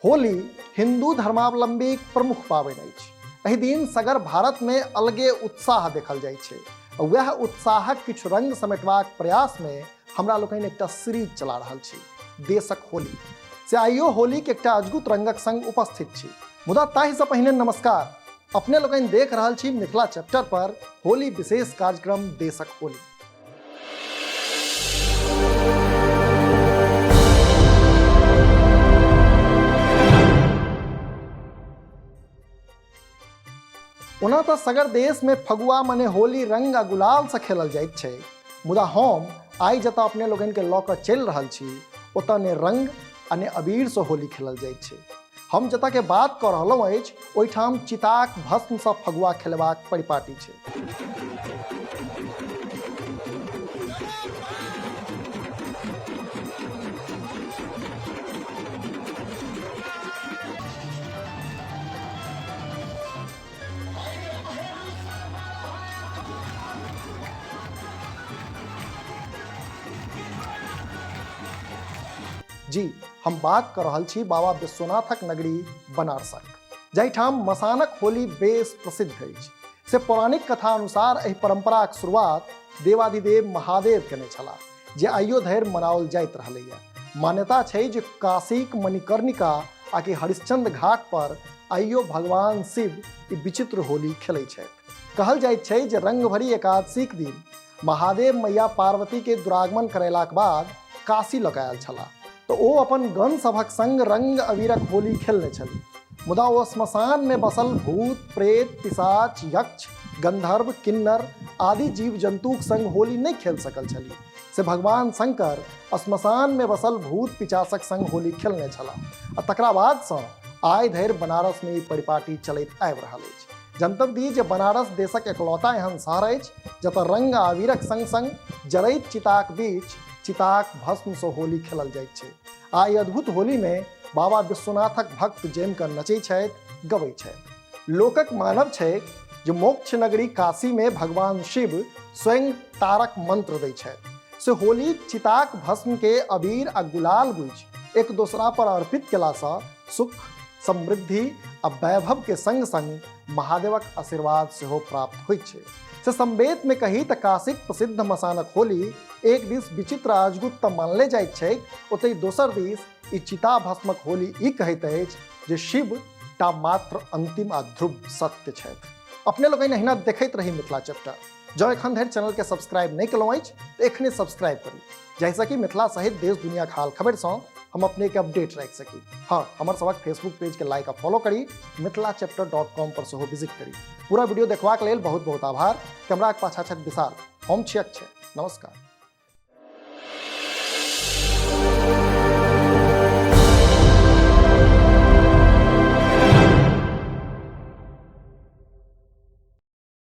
होली हिंदू धर्मावलंबीक प्रमुख पाबनि अछि। एहि दिन सगर भारत में अलगे उत्साह देखल जाइ छै। वएह उत्साहक किछु रंग समेटबाक प्रयास में हमरा लोकनि एकटा सीरीज चला रहल छी, देशक होली। से आइयो होलीक एकटा अजगुत रंगक संग उपस्थित छी। मुदा ताहिसँ पहिने नमस्कार। अपने लोकनि देख रहल छी मिथिला चैप्टर पर होली विशेष कार्यक्रम देशक होली। ओना तऽ सगर देश में फगुआ मने होली रंग आ गुलाल से खेलल जाइत छै, मुदा हम आइ जतऽ अपने लोकनि के लऽ कऽ चलि रहल छी ओतऽ ने रंग आ ने अबीर से होली खेलल जाइत छै। हम जतऽ के बात कऽ रहलहुँ अछि ओहिठाम चिताक भस्म सँ फगुआ खेलबाक परिपाटी छै। जी, हम बात कऽ रहल छी बाबा विश्वनाथक नगरी बनारसक, जाहिठाम मसानक होली बेस प्रसिद्ध अछि। से पौराणिक कथा अनुसार एहि परंपराक शुरुआत देवाधिदेव महादेव केने छलाह, जे आइयो धरि मनाओल जाइत रहलैए। मान्यता छै जे काशीक मणिकर्णिका आ कि हरिश्चंद्र घाट पर आइयो भगवान शिव ई विचित्र होली खेलै छथि। कहल जाइत छै जे रंगभरी एकादशीक दिन महादेव मैया पार्वती के दुरागमन करेलाक बाद काशी लऽ कऽ आयल छलाह, तऽ ओ अपन गण सभक संग रंग अबीरक होली खेलने छली। मुदा ओ श्मशान में बसल भूत, प्रेत, पिशाच, यक्ष, गंधर्व, किन्नर आदि जीव जंतुक संग होली नहि खेल सकल छली। से भगवान शंकर श्मशान में बसल भूत पिशाचक संग होली खेलने छलाह आ तकरा बाद सँ आइ धरि बनारस में ई परिपाटी चलैत आबि रहल अछि। जनतब दी जे बनारस देशक एकलौता एहन शहर अछि जतऽ रंग आ अबीरक संग संग जरैत चिताक बीच चिताक भस्म सँ होली खेलल जाइत छै आ एहि अद्भुत होली में बाबा विश्वनाथक भक्त जमि कऽ नचै छथि, गबै छथि। लोकक मानब छै जे मोक्ष नगरी काशी में भगवान शिव स्वयं तारक मंत्र दै छथि। से होलीक चिताक भस्म के अबीर आ गुलाल बुझि एक दोसरा पर अर्पित केला सँ सुख, समृद्धि आ वैभव के संग संग महादेवक आशीर्वाद सेहो प्राप्त होइत छै। से संवेद में कही तऽ काशीक प्रसिद्ध मसानक होली एक दिस विचित्र आ अजगुत तऽ मानले जाइत छैक, ओतहि दोसर दिस ई चिता भस्मक होली ई कहैत अछि जे शिव टा मात्र अंतिम आ ध्रुव सत्य छथि। अपने लोकनि एहिना देखैत रही मिथिला चैप्टर। जँ एखन धरि चैनल के सब्सक्राइब नहि केलहुँ अछि तऽ एखने सब्सक्राइब करू, जाहिसँ कि मिथिला सहित देश दुनियाक हाल खबरिसँ हम अपने के अपडेट राखि सकी। हाँ, हमर सबक फेसबुक पेज के लाइक आ फॉलो करी, मिथिला चैप्टर डॉट कॉम पर सेहो विजिट करी। पूरा वीडियो देखबाक लेल बहुत बहुत आभार। कैमराक पाछा छथि विशाल, हम छी अक्षय। नमस्कार।